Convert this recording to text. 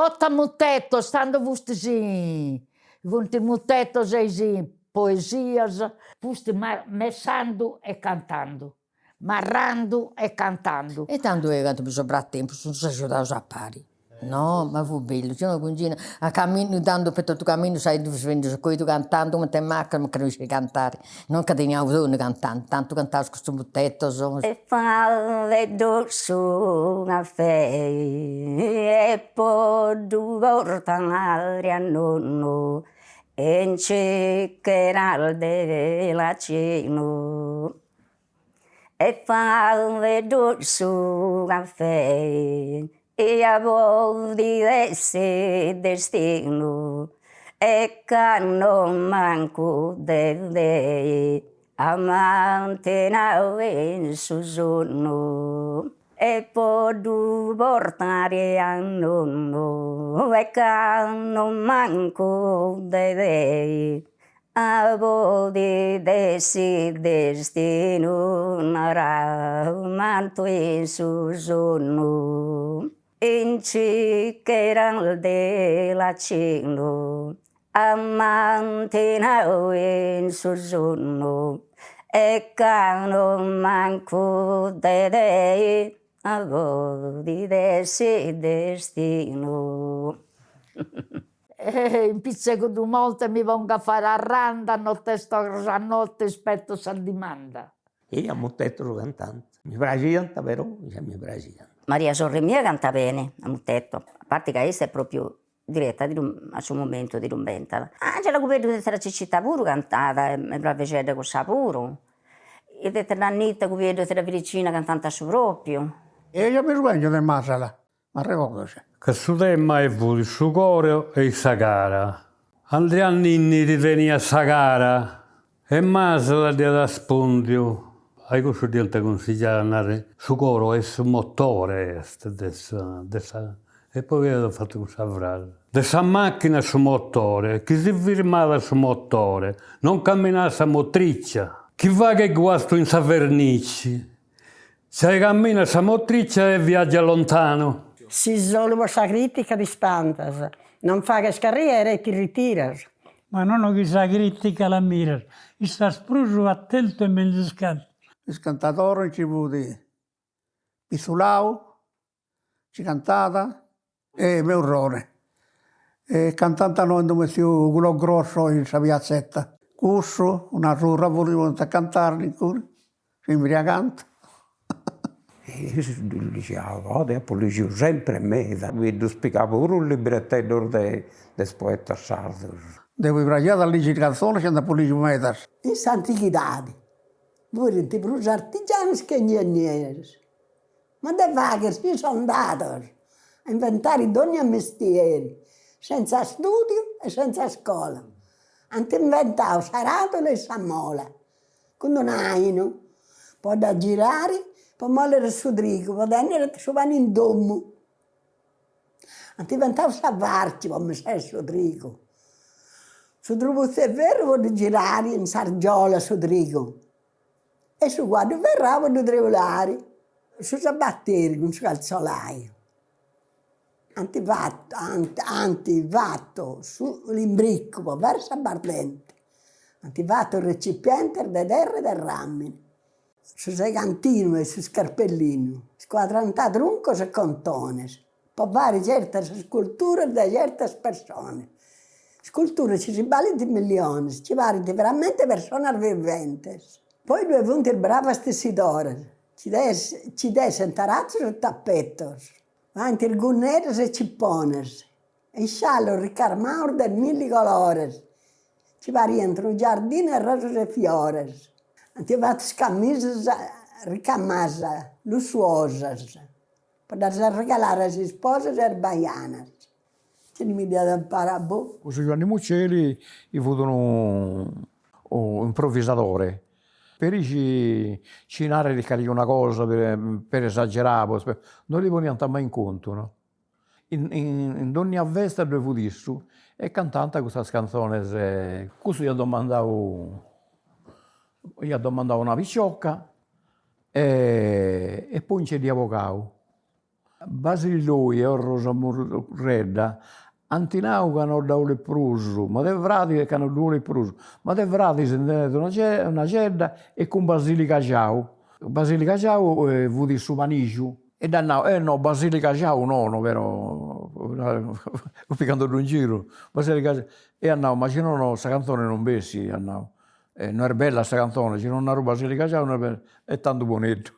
Totu a mutetos, tando fustis, funt is mutetos e is poesias, fustis messando e cantando, marrando e cantando. E tandu eo cantu mi sobrat tempus, nos agiudaus a pari. No, ma fut bellu, si no cun Gina a caminu tandu po totu caminu sai ddus fendi su coidu cantandu cumenti macas mancai no isciu cantari, non ca teniaus donu cantandu, tantu cantaus custus mutetus. E faghe su caffè e po ddu portare a nonnu e in cicheras de lacinu E faghe su caffè ia podi essi destinu e ca non mancu de tei a m'ant nau in su sonnu e po ddu portare a nonnu e ca non mancu de tei A podit essi destinu narau m'ant in su sonnu. In cicheras de lacinu a m'ant nau in su sonnu e ca non mancu de tei a podit essi destinu. In pitzu 'e cuddu monte mi pongo a fare arranda, notesta sa notte ispetto sa dimanda. E a mutetus cantànt. Mi praxiant però, già mi praxiant. Maria sorri mia cantat beni a mutetu, a parti ca issa est propriu diretta a su momentu ti ddu imbentat. Angela Cubeddu de Tera Cicita puru cantat, est bravixedda cussa puru, e de Tera Anita Cubeddu e Tera Felicina cantant su propriu. E già mi sbèngiu de Masala M'arregordo già. Ca su tema e fut su coro e i sa cara. Andria Ninniri teniat sa cara e Masala dd'iat arrespundiu. Ai cussu dd'iant cunsigliau a narri su coro est su motore est de sa de sa e poi iat fatu cussa frasi. De sa macchina su motore, chi si firmat su motore, non camminat sa motricia, chi faghet guastu in sa vernici Se cammina sa motricia e viaggia lontano. Si solu po sa critica t'ispantas, non faghes carriera e ti ritiras. Ma nono chi sa critica la miras, istas prus atentu e menzus cantas. Is cantadoris nci fut Pitzulau, ci cantat, e Meurrone. E cantant no in domu 'e tziu Culogrosso in sa piazzetta. Cussu, una surra puru si poniant a cantare inguni, s'imbriagant. Issu ddus ligiat, deu apu ligiu sempri meda, mi ddus pigà puru is libreteddus de is poetas sardus. Deu mi praxiat a ligi cantzonis e nd'apu ligiu medas. In s'antighidadi furint prus artigianos che ingegneris Ma de fagher si son dados a inventare dogna mestieri, senza studiu e senza iscola, ant inventadu s'aradulu e sa mola, cun un'ainu po dda girare po mòlere su trigu po tennere su pane in domu, ant inventadu sa farci po messare su trigu, su trubutzu 'e ferru po ddu girare in s'argiola su trigu E su cuaddu ferrau po ddu treulari. Su sabateri cun su calzolaiu ant fatu ant ant fatu su limbricu po fai s'abbardenti, ant fatu recipientes de terra e de ramini, su segantinu e su scarpellinu, scuadrant truncos e contones Po fai certas sculturas de certas personas, sculturas chi si balint milliones, chi parint veramente personas viventes. Poi ddue funt is bravas tessidoras, chi chi tessent aratzus e tapetos, faint is gunneddas e cipones, e isciallos ricarmaus de milli colores, chi pariant unu giardinu 'e rosas e fiores. Ant fatu is camisas ricamas lussuosas Po ddas arregalare a is isposas e a is bajanas. Chini mi dd'iat a imparai, boh. Cussu Giuanni Muceli fut unu improvisadore, peri chi ci naret calincuna cosa peri esagerau, non li poniant mai in contu no. In in donnia festa ddoi fut issu e cantant custas cantzones, cussu iat domandau iat domandau una picioca E poi nci dd'iat bogau. Basili Loi e Orrosa Murredda ant nau ca no dda 'olit prus, ma de fradi ca no ddu 'olit prus, ma de fradis ndi tenit una una cedda e cun Basili Cagiau. Basili Cagiau fut su manixu e dd'at nau, eh no Basili Cagiau nono però, pigandoddu in giru, Basili Cagiau, e at nau, ma si nono sa canzone non bessit, at nau, no est bella sa canzone, si non naru Basili Cagiau no est bella, e tandu poneddu.